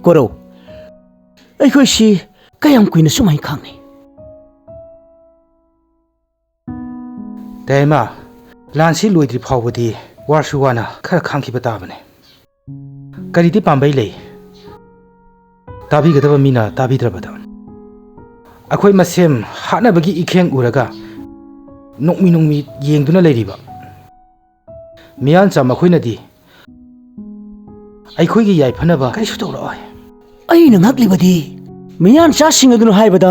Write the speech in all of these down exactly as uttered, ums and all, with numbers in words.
ꯀꯣꯔꯧ, ꯑꯩꯈꯣꯏꯁꯤ ꯀꯌꯥꯝ ꯀꯨꯏꯅ ꯁꯨꯃꯥꯏꯅ ꯈꯥꯡꯅꯤ? ꯇꯌꯥꯏꯃ, ꯂꯥꯟꯁꯤ ꯂꯣꯏꯗ꯭ꯔꯤ ꯐꯥꯎꯕꯗꯤ ꯋꯥꯔꯁꯨ ꯋꯥꯅ ꯈꯔ ꯈꯥꯡꯈꯤꯕ ꯇꯥꯕꯅꯤ꯫ ꯀꯔꯤꯗꯤ ꯄꯥꯝꯕꯩ ꯂꯩ? ꯇꯥꯕꯤꯒꯗꯕ ꯃꯤꯅ ꯇꯥꯕꯤꯗ꯭ꯔꯕꯗ꯫ ꯑꯩꯈꯣꯏ ꯃꯁꯦꯝ ꯍꯥꯠꯅꯕꯒꯤ ꯏꯈꯦꯡ ꯎꯔꯒ ꯅꯣꯛꯃꯤ ꯅꯣꯛꯃꯤ ꯌꯦꯡꯗꯨꯅ ꯂꯩꯔꯤꯕ ꯃꯤꯌꯥꯟꯆꯥ ꯃꯈꯣꯏꯅꯗꯤ ꯑꯩꯈꯣꯏꯒꯤ ꯌꯥꯏꯐꯅꯕ ꯀꯔꯤꯁꯨ ꯇꯧꯔꯛꯑꯣꯏ꯫ ꯑꯩꯅ ꯉꯛꯂꯤꯕꯗꯤ ꯃꯤꯌꯥꯟꯆꯥꯁꯤꯡ ꯑꯗꯨꯅ ꯍꯥꯏꯕꯗ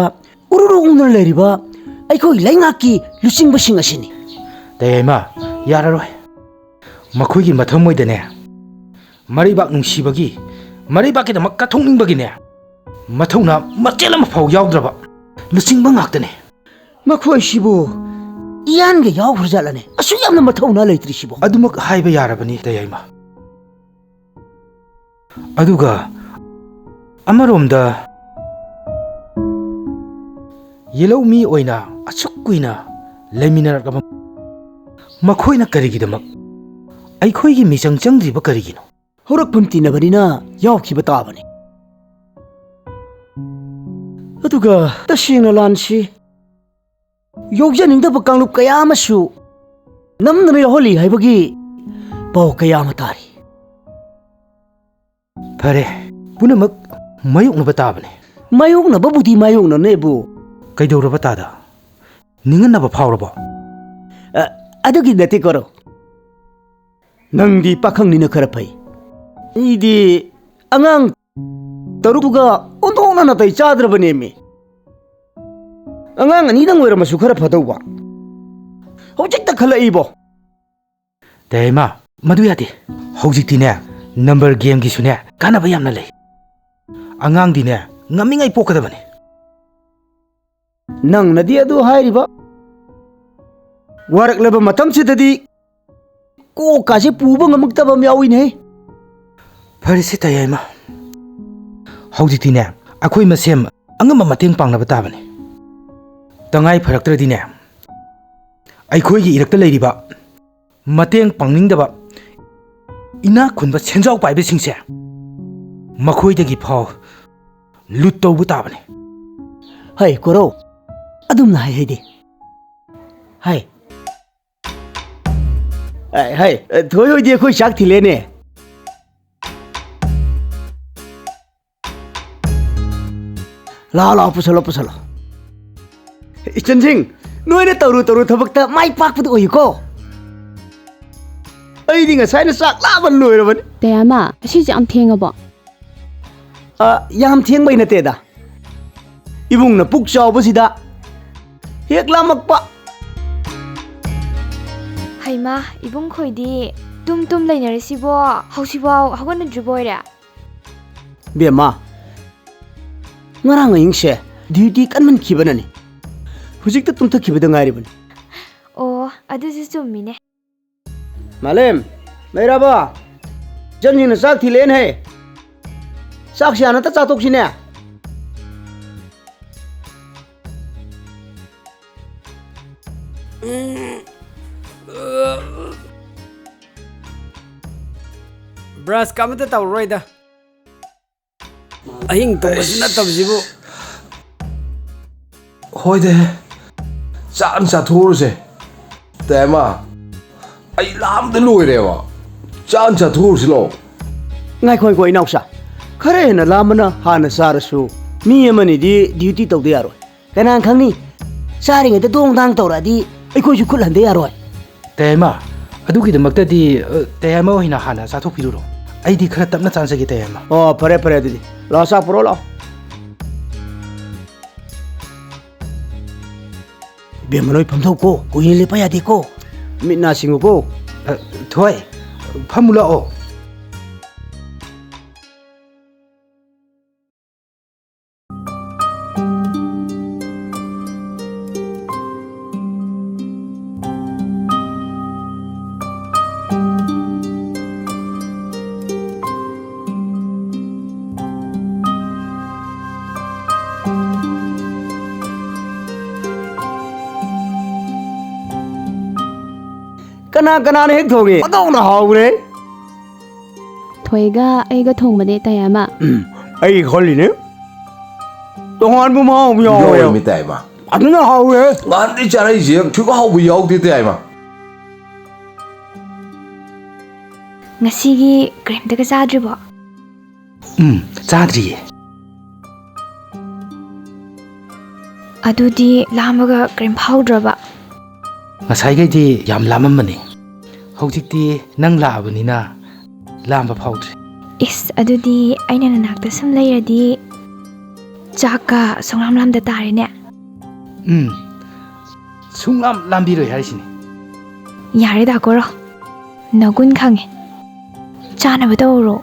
ꯎꯔꯨꯔꯨ ꯎꯪꯗꯨꯅ ꯂꯩꯔꯤꯕ ꯑꯩꯈꯣꯏ ꯂꯩꯉꯥꯛꯀꯤ ꯂꯨꯆꯤꯡꯕꯁꯤꯡ ꯑꯁꯤꯅꯤ꯫ ꯇꯌꯥꯏꯃ, ꯌꯥꯔꯔꯣꯏ꯫ ꯃꯈꯣꯏꯒꯤ ꯃꯊꯃꯣꯏꯗꯅꯦ, ꯃꯔꯩꯕꯥꯛ ꯅꯨꯡꯁꯤꯕꯒꯤ, ꯃꯔꯩꯕꯥꯛꯀꯤꯗꯃꯛ ꯀꯠꯊꯣꯛꯅꯤꯡꯕꯒꯤꯅꯦ, ꯃꯊꯧꯅꯥ ꯃꯆꯦꯠ ꯑꯃꯐꯥꯎ ꯌꯥꯎꯗ꯭ꯔꯕ ꯂꯨꯆꯤꯡꯕ ꯉꯥꯛꯇꯅꯦ꯫ ꯃꯈꯣꯏꯁꯤꯕꯨ ꯏꯌꯥꯟꯒ ꯌꯥꯎꯈ꯭ꯔꯖꯥꯠꯂꯅꯦ? ꯑꯁꯨꯛ ꯌꯥꯝꯅ ꯃꯊꯧꯅꯥ ꯂꯩꯇ꯭ꯔꯤꯁꯤꯕꯨ? ꯑꯗꯨꯃꯛ ꯍꯥꯏꯕ ꯌꯥꯔꯕꯅꯤ, ꯇꯌꯥꯏꯃ꯫ ꯑꯗꯨꯒ ꯑꯃꯔꯣꯝꯗ ꯌꯦꯜꯍꯧꯃꯤ ꯑꯣꯏꯅ ꯑꯁꯨꯛ ꯀꯨꯏꯅ ꯂꯩꯃꯤꯟꯅꯔꯛꯂꯕ ꯃꯈꯣꯏꯅ ꯀꯔꯤꯒꯤꯗꯃꯛ ꯑꯩꯈꯣꯏꯒꯤ ꯃꯤꯆꯪ ꯆꯪꯗ꯭ꯔꯤꯕ ꯀꯔꯤꯒꯤꯅꯣ? ꯍꯧꯔꯛꯐꯝ ꯇꯤꯟꯅꯕꯅꯤꯅ ꯌꯥꯎꯈꯤꯕ ꯇꯥꯕꯅꯤ꯫ ꯑꯗꯨꯒ ꯇꯁꯦꯡꯅ ꯂꯥꯟꯁꯤ ꯌꯥꯎꯖꯅꯤꯡꯗꯕ ꯀꯥꯡꯂꯨꯞ ꯀꯌꯥ ꯑꯃꯁꯨ ꯅꯝꯗꯅ ꯌꯥꯎꯍꯜꯂꯤ ꯍꯥꯏꯕꯒꯤ ꯄꯥꯎ ꯀꯌꯥ ꯑꯃ ꯇꯥꯔꯤ꯫ ꯐꯔꯦ, ꯄꯨꯝꯅꯃꯛ ꯃꯥꯌꯣꯛꯅꯕ ꯇꯥꯕꯅꯤ꯫ ꯃꯥꯌꯣꯛꯅꯕꯕꯨꯗꯤ ꯃꯥꯌꯣꯛꯅꯅꯦꯕꯨ꯫ ꯀꯩꯗꯧꯔꯕ ꯇꯥꯗ? ꯅꯤꯡꯍꯟꯅꯕ ꯐꯥꯎꯔꯕꯣ? ꯑ, ꯑꯗꯨꯒꯤ ꯅꯠꯇꯦ ꯀꯣꯔꯧ꯫ ꯅꯪꯗꯤ ꯄꯥꯈꯪꯅꯤꯅ ꯈꯔ ꯐꯩ꯫ ꯑꯩꯗꯤ ꯑꯉꯥꯡ ꯇꯔꯨꯛꯇꯨꯒ ꯑꯣꯟꯊꯣꯛꯅ ꯅꯥꯇꯩ ꯆꯥꯗ꯭ꯔꯕꯅꯦꯃꯤ꯫ ꯑꯉꯥꯡ ꯑꯅꯤꯗꯪ ꯑꯣꯏꯔꯝꯃꯁꯨ ꯈꯔ ꯐꯗꯧꯕ꯫ ꯍꯧꯖꯤꯛꯇ ꯈꯜꯂꯛꯏꯕꯣ꯫ ꯇꯌꯥꯏꯃ, ꯃꯗꯨ ꯌꯥꯗꯦ꯫ ꯍꯧꯖꯤꯛꯇꯤꯅꯦ, ꯅꯝꯕꯔ ꯒꯦꯝꯒꯤꯁꯨꯅꯦ, ꯀꯥꯟꯅꯕ ꯌꯥꯝꯅ ꯂꯩ꯫ ꯑꯉꯥꯡꯗꯤꯅꯦ, ꯉꯝꯃꯤꯉꯩ ꯄꯣꯛꯀꯗꯕꯅꯤ꯫ ꯅꯪꯅꯗꯤ ꯑꯗꯨ ꯍꯥꯏꯔꯤꯕ, ꯋꯥꯔꯛꯂꯕ ꯃꯇꯝꯁꯤꯗꯗꯤ ꯀꯣꯛꯀꯥꯁꯦ ꯄꯨꯕ ꯉꯝꯃꯛꯇꯕ ꯑꯃ ꯌꯥꯎꯏꯅꯦ꯫ ꯐꯔꯦꯁꯦ ꯇꯌꯥꯏꯃ, ꯍꯧꯖꯤꯛꯇꯤꯅꯦ, ꯑꯩꯈꯣꯏ ꯃꯁꯦꯝ ꯑꯉꯝꯕ ꯃꯇꯦꯡ ꯄꯥꯡꯅꯕ ꯇꯥꯕꯅꯤ꯫ ꯇꯉꯥꯏ ꯐꯔꯛꯇ꯭ꯔꯗꯤꯅꯦ, ꯑꯩꯈꯣꯏꯒꯤ ꯏꯔꯛꯇ ꯂꯩꯔꯤꯕ ꯃꯇꯦꯡ ꯄꯥꯡꯅꯤꯡꯗꯕ ꯏꯅꯥꯛ ꯈꯨꯟꯕ ꯁꯦꯟꯖꯥꯎ ꯄꯥꯏꯕꯁꯤꯡꯁꯦ ꯃꯈꯣꯏꯗꯒꯤ ꯐꯥꯎ ꯂꯨꯠ ꯇꯧꯕ ꯇꯥꯕꯅꯤ꯫ ꯍꯩ, ꯀꯣꯔꯧ, ꯑꯗꯨꯝꯅ ꯍꯥꯏ ꯍꯩꯗꯤ꯫ ꯍꯩ꯫ ꯑꯦ, ꯍꯩ, ꯊꯣꯏ ꯍꯣꯏꯗꯤ ꯑꯩꯈꯣꯏ ꯆꯥꯛ ꯊꯤꯜꯂꯦꯅꯦ꯫ ꯂꯥꯛꯑꯣ, ꯂꯥꯛꯑꯣ, ꯄꯨꯁꯜꯂꯣ, ꯄꯨꯁꯜꯂꯣ꯫ ꯏꯆꯟꯁꯤꯡ, ꯅꯣꯏꯅ ꯇꯧꯔꯨ ꯇꯧꯔꯨ ꯊꯕꯛꯇ ꯃꯥꯏ ꯄꯥꯛꯄꯗꯨ ꯑꯣꯏꯌꯨꯀꯣ꯫ ꯑꯩꯗꯤ ꯉꯁꯥꯏꯅ ꯆꯥꯛ ꯂꯥꯝꯕ ꯂꯣꯏꯔꯕꯅꯤ꯫ ꯇꯌꯥꯃ, ꯑꯁꯤꯁꯦ ꯌꯥꯝ ꯊꯦꯡꯉꯕꯣ? ꯑ, ꯌꯥꯝ ꯊꯦꯡꯕꯩ ꯅꯠꯇꯦꯗ꯫ ꯏꯕꯨꯡꯅ ꯄꯨꯛ ꯆꯥꯎꯕꯁꯤꯗ ꯍꯦꯛ ꯂꯥꯝꯃꯛꯄ꯫ ꯍꯩꯃꯥ, ꯏꯕꯨꯡ ꯈꯣꯏꯗꯤ ꯇꯨꯝ ꯇꯨꯝ ꯂꯩꯅꯔꯤꯁꯤꯕꯣ? ꯍꯧꯖꯤꯛꯐꯥꯎ ꯍꯧꯒꯠꯅꯗ꯭ꯔꯤꯕꯣ ꯑꯣꯏꯔꯦ? ꯕꯦꯝꯃ, ꯉꯔꯥꯡ ꯑꯍꯤꯡꯁꯦ ꯗ꯭ꯌꯨꯇꯤ ꯀꯟꯃꯟꯈꯤꯕꯅꯅꯤ꯫ ꯍꯧꯖꯤꯛꯇ ꯇꯨꯝꯊꯈꯤꯕꯗ ꯉꯥꯏꯔꯤꯕꯅꯤ꯫ ꯑꯣ, ꯑꯗꯨꯁꯨ ꯆꯨꯝꯃꯤꯅꯦ꯫ ꯃꯥꯂꯦꯝ, ꯂꯩꯔꯕꯣ? ꯏꯆꯟꯁꯤꯡꯅ ꯆꯥꯛ ꯊꯤꯜꯂꯦꯅꯦ꯫ ꯆꯥꯛꯁꯤ ꯍꯥꯟꯅ ꯑꯝꯇ ꯆꯥꯊꯣꯛꯁꯤꯅꯦ꯫ ꯕ꯭ꯔꯁꯀ ꯑꯃꯠꯇ ꯇꯧꯔꯔꯣꯏꯗ꯫ ꯑꯍꯤꯡ ꯇꯨꯝꯕꯁꯨ ꯅꯠꯇꯕꯁꯤꯕꯨ꯫ ꯍꯣꯏꯗꯦ, ꯆꯥꯛ ꯑꯃ ꯆꯥꯊꯣꯛꯎꯔꯁꯦ꯫ ꯇꯥꯏꯃ, ꯑꯩ ꯂꯥꯝꯗ ꯂꯣꯏꯔꯦꯕ꯫ ꯆꯥꯛ ꯑꯃ ꯆꯥꯊꯣꯛꯎꯔꯁꯤ ꯂꯥꯛꯑꯣ꯫ ꯉꯥꯏꯈꯣ, ꯉꯥꯏꯈꯣ, ꯏꯅꯥꯎꯆꯥ꯫ ꯈꯔ ꯍꯦꯟꯅ ꯂꯥꯝꯕꯅ ꯍꯥꯟꯅ ꯆꯥꯔꯁꯨ, ꯃꯤ ꯑꯃꯅꯤꯗꯤ ꯗ꯭ꯌꯨꯇꯤ ꯇꯧꯗ ꯌꯥꯔꯣꯏ꯫ ꯀꯅꯥ ꯈꯪꯅꯤ? ꯆꯥꯔꯤꯉꯩꯗ ꯗꯣꯡ ꯗꯥꯡ ꯇꯧꯔꯛꯑꯗꯤ ꯑꯩꯈꯣꯏꯁꯨ ꯈꯨꯠ ꯍꯟꯗ ꯌꯥꯔꯣꯏ꯫ ꯇꯌꯥꯏꯃ, ꯑꯗꯨꯒꯤꯗꯃꯛꯇꯗꯤ, ꯑ, ꯇꯌꯥꯏꯃ ꯍꯣꯏꯅ ꯍꯥꯟꯅ ꯆꯥꯊꯣꯛꯄꯤꯔꯨꯔꯣ꯫ ꯑꯩꯗꯤ ꯈꯔ ꯇꯞꯅ ꯆꯥꯖꯒꯦ, ꯇꯌꯥꯏꯃ꯫ ꯑꯣ, ꯐꯔꯦ, ꯐꯔꯦ, ꯑꯗꯨꯗꯤ꯫ ꯂꯥꯛꯑꯣ, ꯆꯥꯛ ꯄꯨꯔꯛꯑꯣ, ꯂꯥꯛꯑꯣ꯫ ꯏꯕꯦꯝꯃ, ꯅꯣꯏ ꯐꯝꯊꯧꯀꯣ, ꯀꯨꯏꯅ ꯂꯦꯞꯄ ꯌꯥꯗꯦꯀꯣ꯫ ꯃꯤꯠ ꯅꯥ ꯁꯤꯡꯉꯨꯀꯣ꯫ ꯑ, ꯊꯣꯏ, ꯐꯝꯃꯨ ꯂꯥꯛꯑꯣ꯫ ꯀꯅꯥ ꯀꯅꯥꯅ ꯍꯦꯛ ꯊꯣꯡꯉꯤ? ꯄꯪꯍꯥꯎꯅ ꯍꯥꯎꯈ꯭ꯔꯦ꯫ ꯈꯣꯏꯒ ꯑꯩꯒ ꯊꯣꯡꯕꯅꯦ, ꯇꯌꯥꯏꯃ꯫ ꯑꯩ ꯈꯜꯂꯤꯅꯦ, ꯇꯣꯉꯥꯟꯕ ꯃꯍꯥꯎ ꯑꯃ ꯌꯥꯎꯋꯦ꯫ ꯌꯥꯎꯔꯝꯃꯤ, ꯇꯌꯥꯏꯃ꯫ ꯑꯗꯨꯅ ꯍꯥꯎꯋꯦ꯫ ꯅꯍꯥꯟꯗꯩ ꯆꯥꯔꯛꯏꯁꯦ ꯊꯣꯏꯕ ꯍꯥꯎꯕ ꯌꯥꯎꯗꯦ, ꯇꯌꯥꯏꯃ꯫ ꯉꯁꯤꯒꯤ ꯀꯔꯤꯝꯇꯒ ꯆꯥꯗ꯭ꯔꯤꯕꯣ? ꯎꯝ, ꯆꯥꯗ꯭ꯔꯤꯌꯦ꯫ ꯑꯗꯨꯗꯤ ꯂꯥꯝꯕꯒ ꯀꯔꯤꯝ ꯐꯥꯎꯗ꯭ꯔꯕ? ꯉꯁꯥꯏꯈꯩꯗꯤ ꯌꯥꯝ ꯂꯥꯝꯃꯝꯕꯅꯤ꯫ ꯍꯧꯖꯤꯛꯇꯤ ꯅꯪ ꯂꯥꯛꯑꯕꯅꯤꯅ ꯂꯥꯝꯕ ꯐꯥꯎꯗ꯭ꯔꯦ꯫ ꯏꯁ, ꯑꯗꯨꯗꯤ ꯑꯩꯅ ꯅꯅꯥꯛꯇ ꯁꯨꯝ ꯂꯩꯔꯗꯤ ꯆꯥꯛꯀ ꯁꯨꯡꯂꯥꯝ ꯂꯥꯝꯗ ꯇꯥꯔꯦꯅꯦ꯫ ꯎꯝ, ꯁꯨꯡꯂꯥꯝ ꯂꯥꯝꯕꯤꯔꯣꯏ ꯍꯥꯏꯔꯤꯁꯤꯅꯤ꯫ ꯌꯥꯔꯦ ꯗꯥ ꯀꯣꯔꯣ, ꯅꯒꯨꯟ ꯈꯪꯉꯦ꯫ ꯆꯥꯅꯕ ꯇꯧꯔꯣ꯫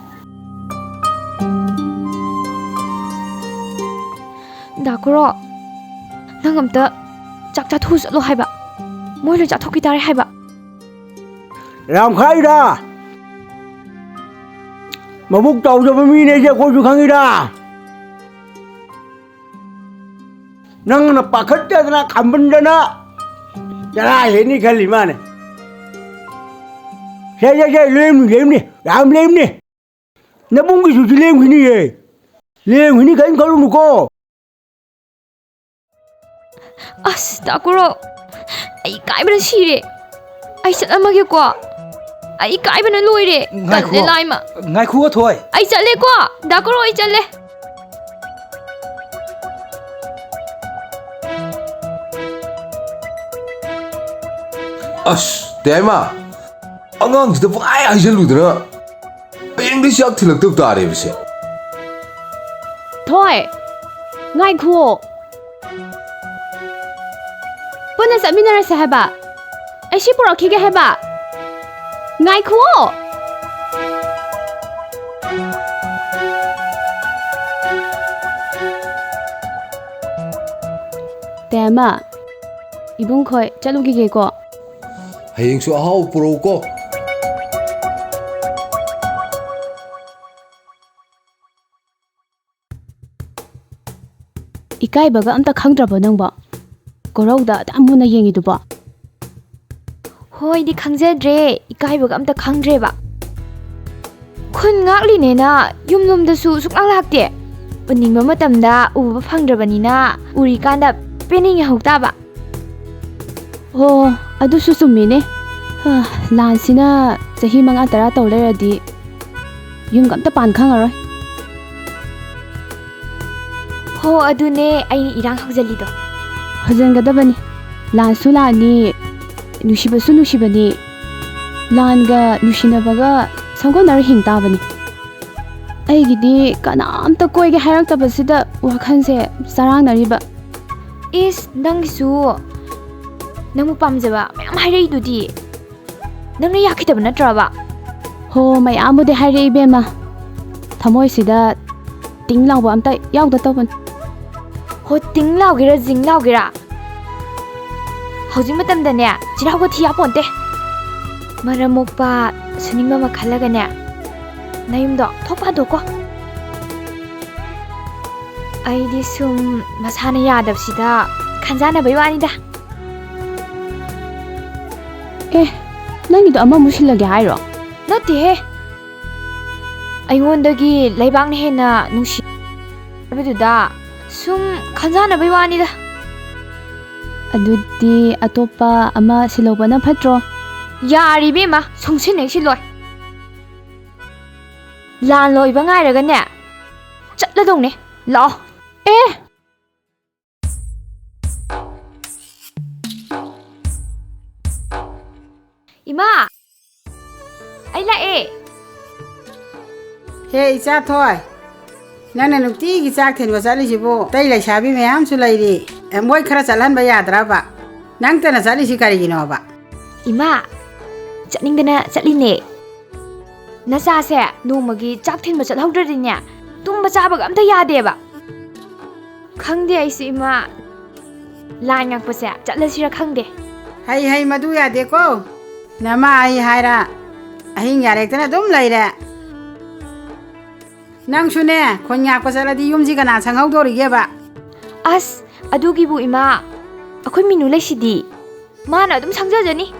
ꯗꯥ ꯀꯣꯔꯣ, ꯅꯪ ꯑꯝꯇ ꯆꯥꯛ ꯆꯥꯊꯣꯛꯎ ꯆꯠꯂꯣ ꯍꯥꯏꯕ꯫ ꯃꯣꯏ ꯂꯣꯏ ꯆꯥꯊꯣꯛꯈꯤ ꯇꯥꯔꯦ ꯍꯥꯏꯕ꯫ ꯌꯥꯝ ꯈꯥꯏꯔ꯫ ꯃꯕꯨꯛ ꯆꯥꯎꯖꯕ ꯃꯤꯅꯦꯁꯦ ꯑꯩꯈꯣꯏꯁꯨ ꯈꯪꯉꯤꯗ꯫ ꯅꯪꯅ ꯄꯥꯈꯠꯇꯗꯅ ꯈꯥꯝꯕꯟꯗꯅ ꯆꯔꯥ ꯍꯦꯟꯅꯤ ꯈꯜꯂꯤ ꯃꯥꯅꯦ꯫ ꯁꯦ, ꯁꯦ, ꯁꯦ, ꯂꯦꯝꯅꯤ, ꯂꯦꯝꯅꯤ, ꯌꯥꯝ ꯂꯦꯝꯅꯤ꯫ ꯅꯕꯨꯡꯒꯤꯁꯨ ꯂꯦꯝꯈꯤꯅꯤꯌꯦ꯫ ꯂꯦꯝꯈꯤꯅꯤ, ꯀꯔꯤꯝ ꯈꯜꯂꯨꯅꯨꯀꯣ꯫ ꯑꯁ, ꯗꯥ ꯀꯣꯔꯣ, ꯑꯩ ꯏꯀꯥꯏꯕꯅ ꯁꯤꯔꯦ꯫ ꯑꯩ ꯆꯠꯂꯝꯃꯒꯦꯀꯣ꯫ ꯑꯩ ꯏꯀꯥꯏꯕꯅ ꯂꯣꯏꯔꯦ꯫ ꯉꯥꯏꯈꯣ꯫ ꯇꯜꯂꯦ ꯂꯥꯏꯃ꯫ ꯉꯥꯏꯈꯣ, ꯊꯣꯏ꯫ ꯑꯩ ꯆꯠꯂꯦꯀꯣ꯫ ꯗꯥ ꯀꯣꯔꯣ, ꯑꯩ ꯆꯠꯂꯦ꯫ ꯑꯁ, ꯇꯌꯥꯏꯃ, ꯑꯉꯥꯡꯁꯤꯗ ꯄꯪꯍꯥꯏ ꯍꯥꯏꯖꯜꯂꯨꯗꯅ꯫ ꯍꯌꯦꯡꯗꯤ ꯆꯥꯛ ꯊꯤꯜꯂꯛꯇꯕ ꯇꯥꯔꯦꯕꯁꯦ꯫ ꯊꯣꯏ, ꯉꯥꯏꯈꯨꯑꯣ꯫ ꯄꯨꯟꯅ ꯆꯠꯃꯤꯟꯅꯔꯁꯦ ꯍꯥꯏꯕ꯫ ꯑꯩ ꯁꯤ ꯄꯨꯔꯛꯈꯤꯒꯦ ꯍꯥꯏꯕ꯫ ꯉꯥꯏꯈꯨꯑꯣ꯫ ꯇꯌꯥꯏꯃ, ꯏꯕꯨꯡ ꯈꯣꯏ ꯆꯠꯂꯨꯈꯤꯒꯦꯀꯣ꯫ ꯍꯌꯦꯡꯁꯨ ꯑꯍꯥꯎꯕ ꯄꯨꯔꯛꯎꯀꯣ꯫ ꯏꯀꯥꯏꯕꯒ ꯑꯝꯇ ꯈꯪꯗ꯭ꯔꯕꯣ ꯅꯪꯕꯣ? ꯀꯣꯔꯧꯗ ꯑꯗꯨꯌꯥꯝ ꯃꯨꯟꯅ ꯌꯦꯡꯉꯤꯗꯨꯕꯣ? ꯍꯣꯏꯗꯤ ꯈꯪꯖꯗ꯭ꯔꯦ, ꯏꯀꯥꯏꯕꯒ ꯑꯝꯇ ꯈꯪꯗ꯭ꯔꯦꯕ꯫ ꯈꯨꯟ ꯉꯥꯛꯂꯤꯅꯦꯅ ꯌꯨꯝꯂꯣꯝꯗꯁꯨ ꯁꯨꯛꯂꯥꯛ ꯂꯥꯛꯇꯦ꯫ ꯎꯅꯤꯡꯕ ꯃꯇꯝꯗ ꯎꯕ ꯐꯪꯗ꯭ꯔꯕꯅꯤꯅ ꯎꯔꯤꯀꯥꯟꯗ ꯄꯦꯟꯅꯤꯡꯉꯦ ꯍꯧ ꯇꯥꯕ꯫ ꯑꯣ, ꯑꯗꯨꯁꯨ ꯆꯨꯝꯃꯤꯅꯦ꯫ ꯍ, ꯂꯥꯟꯁꯤꯅ ꯆꯍꯤ ꯃꯉꯥ ꯇꯔꯥ ꯇꯧ ꯂꯩꯔꯗꯤ ꯌꯨꯝꯒ ꯑꯝꯇ ꯄꯥꯟ ꯈꯪꯉꯔꯣꯏ꯫ ꯍꯣ, ꯑꯗꯨꯅꯦ ꯑꯩꯅ ꯏꯔꯥꯡ ꯍꯧꯖꯤꯜꯂꯤꯗꯣ꯫ ꯍꯧꯖꯤꯟꯒꯗꯕꯅꯤ꯫ ꯂꯥꯟꯁꯨ ꯂꯥꯟꯅꯤ, ꯅꯨꯡꯁꯤꯕꯁꯨ ꯅꯨꯡꯁꯤꯕꯅꯤ꯫ ꯂꯥꯟꯒ ꯅꯨꯡꯁꯤꯅꯕꯒ ꯁꯝꯒꯣꯟꯅꯔ ꯍꯤꯡ ꯇꯥꯕꯅꯤ꯫ ꯑꯩꯒꯤꯗꯤ ꯀꯅꯥꯝꯇ ꯀꯣꯏꯒꯦ ꯍꯥꯏꯔꯛꯇꯕꯁꯤꯗ ꯋꯥꯈꯜꯁꯦ ꯆꯔꯥꯡꯅꯔꯤꯕ꯫ ꯏꯁ, ꯅꯪꯒꯤꯁꯨ ꯅꯪꯕꯨ ꯄꯥꯝꯖꯕ ꯃꯌꯥꯝ ꯍꯥꯏꯔꯛꯏꯗꯨꯗꯤ꯫ ꯅꯪꯅ ꯌꯥꯈꯤꯗꯕ ꯅꯠꯇ꯭ꯔꯕ? ꯍꯣ, ꯃꯌꯥꯝꯕꯨꯗꯤ ꯍꯥꯏꯔꯛꯏ ꯏꯕꯦꯝꯃ꯫ ꯊꯃꯣꯏꯁꯤꯗ ꯇꯤꯡ ꯂꯥꯎꯕ ꯑꯝꯇ ꯌꯥꯎꯗ ꯇꯧꯕꯅꯤ꯫ ꯍꯣ, ꯇꯤꯡ ꯂꯥꯎꯒꯦꯔꯥ ꯖꯤꯡ ꯂꯥꯎꯒꯦꯔꯥ, ꯍꯧꯖꯤꯛ ꯃꯇꯝꯗꯅꯦ ꯆꯤꯜꯍꯥꯎꯕ ꯊꯤ ꯌꯥꯄꯣꯟꯇꯦ꯫ ꯃꯔꯝ ꯃꯣꯛꯄ ꯁꯨꯅꯤꯡꯕ ꯑꯃ ꯈꯜꯂꯒꯅꯦ, ꯅꯌꯨꯝꯗꯣ ꯊꯣꯛ ꯄꯥꯟꯊꯣꯛꯀꯣ꯫ ꯑꯩꯗꯤ ꯁꯨꯝ ꯃꯁꯥꯅ ꯌꯥꯗꯕꯁꯤꯗ ꯈꯟꯖꯥꯟꯅꯕꯩ ꯋꯥꯅꯤꯗ꯫ ꯑꯦ, ꯅꯪꯒꯤꯗꯣ ꯑꯃꯃꯨꯛ ꯁꯤꯜꯂꯒꯦ ꯍꯥꯏꯔꯣ? ꯅꯠꯇꯦꯍꯦ, ꯑꯩꯉꯣꯟꯗꯒꯤ ꯂꯩꯕꯥꯛꯅ ꯍꯦꯟꯅ ꯅꯨꯡꯁꯤ ꯍꯥꯏꯕꯗꯨꯗ ꯁꯨꯝ ꯈꯟꯖꯥꯟꯅꯕꯩ ꯋꯥꯅꯤꯗ꯫ ꯑꯗꯨꯗꯤ ꯑꯇꯣꯞꯄ ꯑꯃ ꯁꯤꯜꯍꯧꯕꯅ ꯐꯠꯇ꯭ꯔꯣ? ꯌꯥꯔꯦ ꯏꯕꯦꯝꯃ, ꯁꯨꯡꯁꯤꯟ ꯍꯦꯛ ꯁꯤꯜꯂꯣꯏ꯫ ꯂꯥꯟ ꯂꯣꯏꯕ ꯉꯥꯏꯔꯒꯅꯦ ꯆꯠꯂꯗꯧꯅꯦ꯫ ꯂꯥꯛꯑꯣ꯫ ꯑꯦ! ꯏꯃꯥ, ꯑꯩ ꯂꯥꯛꯑꯦ꯫ ꯍꯦ, ꯏꯆꯥ ꯊꯣꯏ, ꯅꯪꯅ ꯅꯨꯡꯇꯤꯒꯤ ꯆꯥꯛ ꯊꯤꯟꯕ ꯆꯠꯂꯤꯁꯤꯕꯨ ꯑꯇꯩ ꯂꯩꯁꯥꯕꯤ ꯃꯌꯥꯝꯁꯨ ꯂꯩꯔꯤ, ꯑꯦ, ꯃꯣꯏ ꯈꯔ ꯆꯠꯍꯟꯕ ꯌꯥꯗ꯭ꯔꯕ? ꯅꯪꯇꯅ ꯆꯠꯂꯤꯁꯤ ꯀꯔꯤꯒꯤꯅꯣꯕ? ꯏꯃꯥ, ꯆꯠꯅꯤꯡꯗꯅ ꯆꯠꯂꯤꯅꯦ꯫ ꯅꯆꯥꯁꯦ ꯅꯣꯡꯃꯒꯤ ꯆꯥꯛ ꯊꯤꯟꯕ ꯆꯠꯍꯧꯗ꯭ꯔꯗꯤꯅꯦ, ꯇꯨꯝꯕ ꯆꯥꯕꯒ ꯑꯝꯇ ꯌꯥꯗꯦꯕ꯫ ꯈꯪꯗꯦ ꯑꯩꯁꯨ ꯏꯃꯥ, ꯂꯥꯟ ꯉꯥꯛꯄꯁꯦ ꯆꯠꯂꯁꯤꯔ ꯈꯪꯗꯦ꯫ ꯍꯩ ꯍꯩ, ꯃꯗꯨ ꯌꯥꯗꯦꯀꯣ꯫ ꯅꯃꯥ ꯑꯩ ꯍꯥꯏꯔ ꯑꯍꯤꯡ ꯌꯥꯔꯦꯛꯇꯅ ꯑꯗꯨꯝ ꯂꯩꯔꯦ꯫ ꯅꯪꯁꯨꯅꯦ, ꯈꯣꯟ ꯉꯥꯛꯄ ꯆꯠꯂꯗꯤ ꯌꯨꯝꯁꯤ ꯀꯅꯥ ꯁꯪꯍꯧꯗꯣꯔꯤꯒꯦꯕ? ꯑꯁ, ꯑꯗꯨꯒꯤꯕꯨ ꯏꯃꯥ, ꯑꯩꯈꯣꯏ ꯃꯤꯅꯨ ꯂꯩꯁꯤꯗꯤ꯫ ꯃꯥꯅ ꯑꯗꯨꯝ ꯁꯪꯖꯖꯅꯤ꯫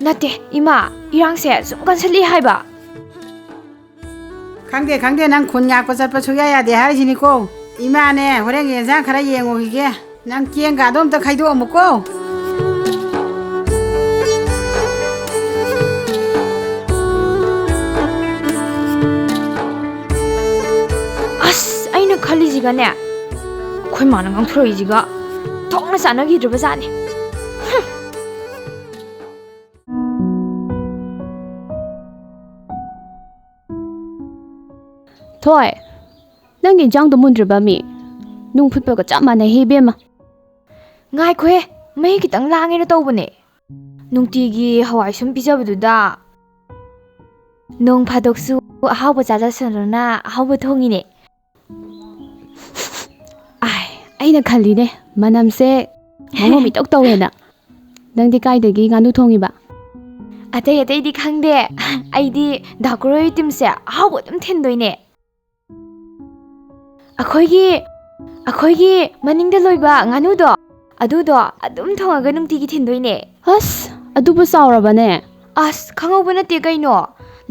ꯅꯠꯇꯦ ꯏꯃꯥ, ꯏꯔꯥꯡꯁꯦ ꯁꯨꯝ ꯀꯟꯁꯤꯜꯂꯤ ꯍꯥꯏꯕ꯫ ꯈꯪꯗꯦ, ꯈꯪꯗꯦ, ꯅꯪ ꯈꯨꯟ ꯉꯥꯛꯄ ꯆꯠꯄ ꯁꯨꯛꯌꯥ ꯌꯥꯗꯦ ꯍꯥꯏꯔꯤꯁꯤꯅꯤꯀꯣ꯫ ꯏꯃꯥꯅꯦ, ꯍꯣꯔꯦꯟꯒꯤ ꯌꯦꯟꯁꯥꯡ ꯈꯔ ꯌꯦꯡꯉꯨꯈꯤꯒꯦ꯫ ꯅꯪ ꯆꯦꯡꯒꯗꯣ ꯑꯝꯇ ꯈꯩꯗꯣꯛꯑꯝꯃꯨꯀꯣ꯫ ꯑꯁ, ꯑꯩꯅ ꯈꯜꯂꯤꯁꯤꯒꯅꯦ, ꯑꯩꯈꯣꯏ ꯃꯥꯅ ꯉꯥꯡꯊꯣꯔꯛꯏꯁꯤꯒ ꯊꯣꯛꯅ ꯆꯥꯟꯅꯈꯤꯗ꯭ꯔꯕ ꯖꯥꯠꯅꯦ꯫ ꯍꯨꯝ꯫ ꯊꯣꯏ, ꯅꯪꯒꯤ ꯏꯟꯖꯥꯡꯗꯣ ꯃꯨꯟꯗ꯭ꯔꯤꯕ ꯃꯤ? ꯅꯨꯡ ꯐꯨꯠꯄꯒ ꯆꯞ ꯃꯥꯟꯅꯩꯍꯦ, ꯏꯕꯦꯝꯃ꯫ ꯉꯥꯏꯈꯣꯍꯦ, ꯃꯍꯤ ꯈꯤꯇꯪ ꯂꯥꯡꯉꯦꯅ ꯇꯧꯕꯅꯦ꯫ ꯅꯨꯡꯇꯤꯒꯤ ꯍꯋꯥꯏ ꯁꯨꯝ ꯄꯤꯖꯕꯗꯨꯗ ꯅꯣꯡ ꯐꯥꯗꯣꯛꯁꯨ ꯑꯍꯥꯎꯕ ꯆꯥꯖꯁꯅꯨꯅ ꯑꯍꯥꯎꯕ ꯊꯣꯡꯉꯤꯅꯦ꯫ ꯑꯥꯏ, ꯑꯩꯅ ꯈꯜꯂꯤꯅꯦ, ꯃꯅꯝꯁꯦ ꯃꯑꯣꯡ ꯃꯤꯇꯧ ꯇꯧꯋꯦꯅ꯫ ꯅꯪꯗꯤ ꯀꯥꯏꯗꯒꯤ ꯉꯥꯅꯨ ꯊꯣꯡꯉꯤꯕ? ꯑꯇꯩ ꯑꯇꯩꯗꯤ ꯈꯪꯗꯦ, ꯑꯩꯗꯤ ꯗꯥꯀꯨꯔꯣꯏ ꯇꯤꯝꯁꯦ ꯑꯍꯥꯎꯕ ꯑꯗꯨꯝ ꯊꯤꯟꯗꯣꯏꯅꯦ꯫ ꯑꯩꯈꯣꯏꯒꯤ, ꯑꯩꯈꯣꯏꯒꯤ ꯃꯅꯤꯡꯗ ꯂꯣꯏꯕ ꯉꯥꯅꯨꯗꯣ, ꯑꯗꯨꯗꯣ ꯑꯗꯨꯝ ꯊꯣꯡꯉꯒ ꯅꯨꯡꯇꯤꯒꯤ ꯊꯤꯟꯗꯣꯏꯅꯦ꯫ ꯑꯁ, ꯑꯗꯨꯕꯨ ꯆꯥꯎꯔꯕꯅꯦ? ꯑꯁ, ꯈꯪꯍꯧꯕ ꯅꯠꯇꯦ ꯀꯩꯅꯣ꯫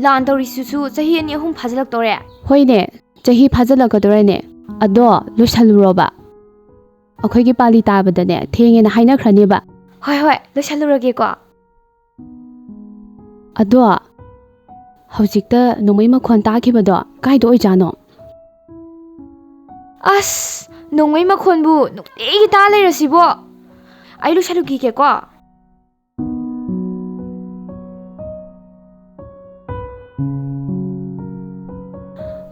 ꯂꯥꯟ ꯇꯧꯔꯤꯁꯤꯁꯨ ꯆꯍꯤ ꯑꯅꯤ ꯑꯍꯨꯝ ꯐꯥꯖꯤꯜꯂꯛꯇꯧꯔꯦ꯫ ꯍꯣꯏꯅꯦ, ꯆꯍꯤ ꯐꯥꯖꯤꯜꯂꯛꯀꯗꯧꯔꯦꯅꯦ꯫ ꯑꯗꯣ ꯂꯣꯏꯁꯜꯂꯨꯔꯣꯕ꯫ ꯑꯩꯈꯣꯏꯒꯤ ꯄꯥꯂꯤ ꯇꯥꯕꯗꯅꯦ, ꯊꯦꯡꯉꯦꯅ ꯍꯥꯏꯅꯈ꯭ꯔꯅꯦꯕ꯫ ꯍꯣꯏ, ꯍꯣꯏ, ꯂꯣꯏꯁꯜꯂꯨꯔꯒꯦꯀꯣ꯫ ꯑꯗꯣ ꯍꯧꯖꯤꯛꯇ ꯅꯣꯡꯃꯩ ꯃꯈꯣꯟ ꯇꯥꯈꯤꯕꯗꯣ ꯀꯥꯏꯗ ꯑꯣꯏꯖꯥꯠꯅꯣ? ꯑꯁ, ꯅꯣꯡꯃꯩ ꯃꯈꯣꯟꯕꯨ ꯅꯨꯡꯇꯤꯒꯤ ꯇꯥ ꯂꯩꯔꯁꯤꯕꯣ꯫ ꯑꯩ ꯂꯣꯏꯁꯜꯂꯨꯈꯤꯒꯦꯀꯣ꯫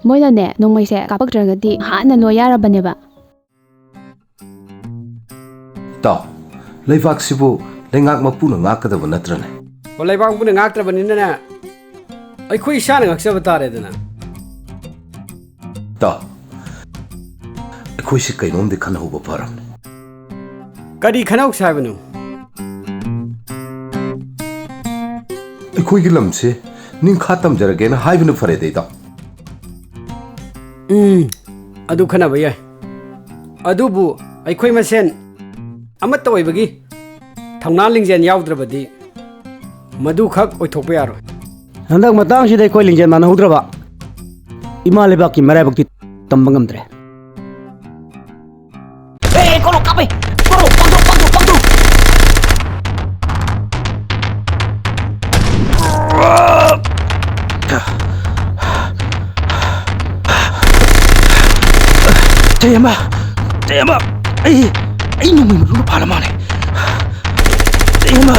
ꯃꯣꯏꯅꯅꯦ, ꯅꯣꯡꯃꯩꯁꯦ ꯀꯥꯞꯄꯛꯇ꯭ꯔꯒꯗꯤ ꯍꯥꯟꯅ ꯂꯣꯏ ꯌꯥꯔꯕꯅꯦꯕ꯫ ꯏꯇꯥꯎ, ꯂꯩꯕꯥꯛꯁꯤꯕꯨ ꯂꯩꯉꯥꯛ ꯃꯄꯨꯅ ꯉꯥꯛꯀꯗꯕ ꯅꯠꯇ꯭ꯔꯅꯦ? ꯑꯣ, ꯂꯩꯕꯥꯛ ꯃꯄꯨꯅ ꯉꯥꯛꯇ꯭ꯔꯕꯅꯤꯅꯅꯦ, ꯑꯩꯈꯣꯏ ꯏꯁꯥꯅ ꯉꯥꯛꯆꯕ ꯇꯥꯔꯦꯗꯅ꯫ ꯏꯇꯥꯎ, ꯑꯩꯈꯣꯏꯁꯤ ꯀꯩꯅꯣꯝꯗꯤ ꯈꯟꯅꯍꯧꯕ ꯐꯔꯕꯅꯦ꯫ ꯀꯔꯤ ꯈꯟꯅꯍꯧꯁꯦ ꯍꯥꯏꯕꯅꯣ? ꯑꯩꯈꯣꯏꯒꯤ ꯂꯝꯁꯦ ꯅꯤꯡꯈꯥ ꯇꯝꯖꯔꯒꯦꯅ ꯍꯥꯏꯕꯅ ꯐꯔꯦꯗ, ꯏꯇꯥꯎ꯫ ꯎꯝ, ꯑꯗꯨ ꯈꯟꯅꯕ ꯌꯥꯏ꯫ ꯑꯗꯨꯕꯨ ꯑꯩꯈꯣꯏ ꯃꯁꯦꯟ ꯑꯃꯠꯇ ꯑꯣꯏꯕꯒꯤ ꯊꯧꯅꯥ ꯂꯤꯡꯖꯦꯜ ꯌꯥꯎꯗ꯭ꯔꯕꯗꯤ ꯃꯗꯨꯈꯛ ꯑꯣꯏꯊꯣꯛꯄ ꯌꯥꯔꯣꯏ꯫ ꯍꯟꯗꯛ ꯃꯇꯥꯡꯁꯤꯗ ꯑꯩꯈꯣꯏ ꯂꯤꯡꯖꯦꯜ ꯃꯥꯟꯅꯍꯧꯗ꯭ꯔꯕ꯫ ꯏꯃꯥ ꯂꯩꯕꯥꯛꯀꯤ ꯃꯔꯥꯏꯕꯛꯇꯤ ꯇꯝꯕ ꯉꯝꯗ꯭ꯔꯦ꯫ ꯑꯦ, ꯀꯣꯔꯣ ꯀꯥꯞꯄꯦ! ꯀꯣꯔꯣ, ꯄꯥꯡꯊꯣꯛ, ꯄꯥꯡꯊꯣꯛ, ꯄꯥꯡꯊꯣꯛ! ꯇꯦꯝꯕ! ꯇꯦꯝꯕ! ꯑꯩ, ꯑꯩ ꯅꯣꯡꯃꯩ ꯃꯔꯨꯅ ꯐꯥꯔ ꯃꯥꯜꯂꯦ꯫ ꯇꯦꯝꯕ!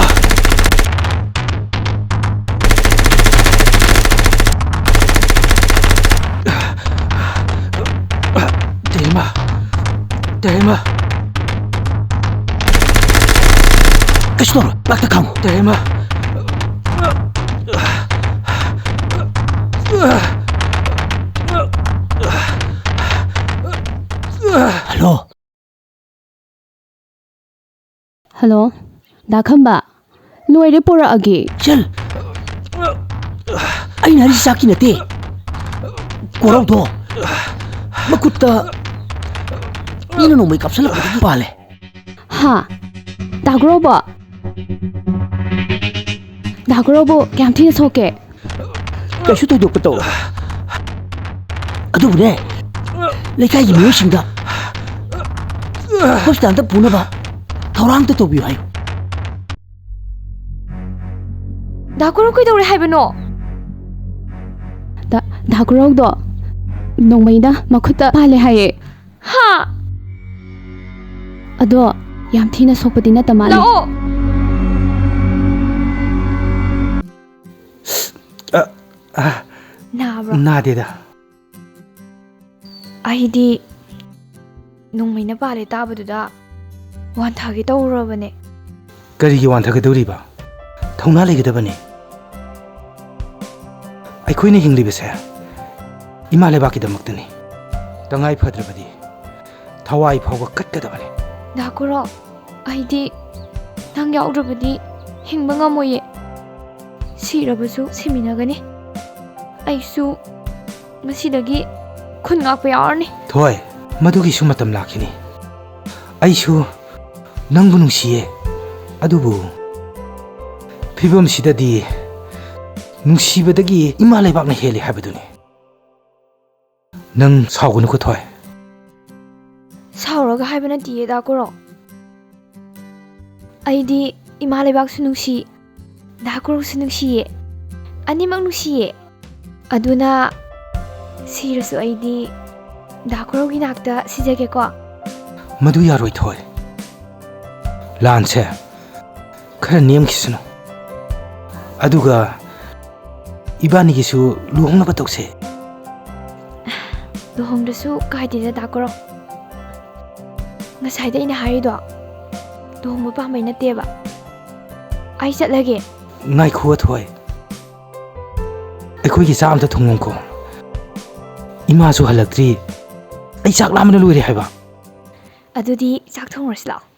ꯇꯦꯝꯕ! ꯇꯦꯝꯕ! ꯀꯩꯁꯨ ꯇꯧꯔꯣꯏ, ꯉꯥꯛꯇ ꯈꯥꯡꯉꯨ꯫ ꯇꯦꯝꯕ! ꯍꯜꯂꯣ꯫ ꯍꯜꯂꯣ, ꯗꯥ ꯈꯝꯕ, ꯂꯣꯏꯔꯦ, ꯄꯨꯔꯛꯑꯒꯦ꯫ ꯆꯜ! ꯑꯩꯅ ꯍꯥꯏꯔꯤꯁꯤ ꯆꯥꯛꯀꯤ ꯅꯠꯇꯦ꯫ ꯀꯣꯔꯧꯗꯣ ꯃꯈꯨꯠꯇ ꯃꯤꯅ ꯅꯣꯡꯃꯩ ꯀꯥꯞꯁꯜꯂꯛꯄꯗꯒꯤ ꯄꯥꯜꯂꯦ꯫ ꯍꯥ? ꯗꯥ ꯀꯣꯔꯧꯕꯣ? ꯗꯥ ꯀꯣꯔꯧꯕꯣ ꯀꯌꯥꯝ ꯊꯤꯅ ꯁꯣꯛꯀꯦ? ꯀꯩꯁꯨ ꯊꯣꯏꯗꯣꯛꯄ ꯇꯧꯔꯣꯏ꯫ ꯑꯗꯨꯕꯨꯅꯦ, ꯂꯩꯀꯥꯏꯒꯤ ꯃꯤꯑꯣꯏꯁꯤꯡꯗ ꯍꯣꯁꯄꯤꯇꯥꯜꯗ ꯄꯨꯅꯕ ꯊꯧꯔꯥꯡꯇ ꯇꯧꯕꯤꯌꯨ ꯍꯥꯏꯌꯨ꯫ ꯗꯥ ꯀꯣꯔꯧ ꯀꯩꯗꯧꯔꯦ ꯍꯥꯏꯕꯅꯣ? ꯗꯥ, ꯗꯥ ꯀꯣꯔꯧꯗꯣ ꯅꯣꯡꯃꯩꯅ ꯃꯈꯨꯠꯇ ꯄꯥꯜꯂꯦ ꯍꯥꯏꯌꯦ꯫ ꯍꯥ? ꯑꯗꯣ ꯌꯥꯝ ꯊꯤꯅ ꯁꯣꯛꯄꯗꯤ ꯅꯠꯇ ꯃꯥꯜꯂꯦ꯫ ꯂꯥꯛꯑꯣ! ꯑ, ꯑ, ꯅꯥꯕ꯭ꯔꯣ? ꯅꯥꯗꯦꯗ꯫ ꯑꯩꯗꯤ ꯅꯣꯡꯃꯩꯅ ꯄꯥꯜꯂꯦ ꯇꯥꯕꯗꯨꯗ ꯋꯥꯟꯊꯒꯦ ꯇꯧꯔꯨꯔꯕꯅꯦ꯫ ꯀꯔꯤꯒꯤ ꯋꯥꯟꯊꯒꯗꯧꯔꯤꯕ? ꯊꯧꯅꯥ ꯂꯩꯒꯗꯕꯅꯤ꯫ ꯑꯩꯈꯣꯏꯅ ꯍꯤꯡꯂꯤꯕꯁꯦ ꯏꯃꯥ ꯂꯩꯕꯥꯛꯀꯤꯗꯃꯛꯇꯅꯤ꯫ ꯇꯉꯥꯏ ꯐꯗ꯭ꯔꯕꯗꯤ ꯊꯋꯥꯏ ꯐꯥꯎꯕ ꯀꯠꯀꯗꯕꯅꯤ꯫ ꯗꯥ ꯀꯣꯔꯧ, ꯑꯩꯗꯤ ꯅꯪ ꯌꯥꯎꯗ꯭ꯔꯕꯗꯤ ꯍꯤꯡꯕ ꯉꯝꯃꯣꯏꯌꯦ꯫ ꯁꯤꯔꯕꯁꯨ ꯁꯤꯃꯤꯟꯅꯒꯅꯤ꯫ ꯑꯩꯁꯨ ꯉꯁꯤꯗꯒꯤ ꯈꯨꯟ ꯉꯥꯛꯄ ꯌꯥꯎꯔꯅꯤ꯫ ꯊꯣꯏ, ꯃꯗꯨꯒꯤꯁꯨ ꯃꯇꯝ ꯂꯥꯛꯈꯤꯅꯤ꯫ ꯑꯩꯁꯨ ꯅꯪꯕꯨ ꯅꯨꯡꯁꯤꯌꯦ, ꯑꯗꯨꯕꯨ ꯐꯤꯕꯝꯁꯤꯗꯗꯤ ꯅꯨꯡꯁꯤꯕꯗꯒꯤ ꯏꯃꯥ ꯂꯩꯕꯥꯛꯅ ꯍꯦꯜꯂꯤ ꯍꯥꯏꯕꯗꯨꯅꯤ꯫ ꯅꯪ ꯁꯥꯎꯒꯅꯨꯀꯣ, ꯊꯣꯏ꯫ ꯁꯥꯎꯔꯒ ꯍꯥꯏꯕ ꯅꯠꯇꯤꯌꯦ, ꯗꯥ ꯀꯣꯔꯧ꯫ ꯑꯩꯗꯤ ꯏꯃꯥ ꯂꯩꯕꯥꯛꯁꯨ ꯅꯨꯡꯁꯤ, ꯗꯥ ꯀꯣꯔꯧꯁꯨ ꯅꯨꯡꯁꯤꯌꯦ꯫ ꯑꯅꯤꯃꯛ ꯅꯨꯡꯁꯤꯌꯦ꯫ ꯑꯗꯨꯅ ꯁꯤꯔꯁꯨ ꯑꯩꯗꯤ ꯗꯥ ꯀꯣꯔꯧꯒꯤ ꯅꯥꯛꯇ ꯁꯤꯖꯒꯦꯀꯣ꯫ ꯃꯗꯨ ꯌꯥꯔꯣꯏ, ꯊꯣꯏ꯫ ꯂꯥꯟꯁꯦ ꯈꯔ ꯅꯦꯝꯈꯤꯁꯅꯨ꯫ ꯑꯗꯨꯒ ꯏꯕꯥꯅꯤꯒꯤꯁꯨ ꯂꯨꯍꯣꯡꯅꯕ ꯇꯧꯁꯦ꯫ ꯂꯨꯍꯣꯡꯗ꯭ꯔꯁꯨ ꯀꯥꯏꯗꯦꯗ, ꯗꯥ ꯀꯣꯔꯧ꯫ ꯉꯁꯥꯏꯗ ꯑꯩꯅ ꯍꯥꯏꯔꯤꯗꯣ ꯂꯨꯍꯣꯡꯕ ꯄꯥꯝꯕꯩ ꯅꯠꯇꯦꯕ꯫ ꯑꯩ ꯆꯠꯂꯒꯦ꯫ ꯉꯥꯏꯈꯣ, ꯊꯣꯏ꯫ ꯑꯩꯈꯣꯏꯒꯤ ꯆꯥꯛ ꯑꯝꯇ ꯊꯣꯡꯉꯝꯈꯣ꯫ ꯏꯃꯥꯁꯨ ꯍꯜꯂꯛꯇ꯭ꯔꯤ꯫ ꯑꯩ ꯆꯥꯛ ꯂꯥꯝꯕꯅ ꯂꯣꯏꯔꯦ ꯍꯥꯏꯕ꯫ ꯑꯗꯨꯗꯤ ꯆꯥꯛ ꯊꯣꯡꯉꯨꯔꯁꯤ ꯂꯥꯛꯑꯣ꯫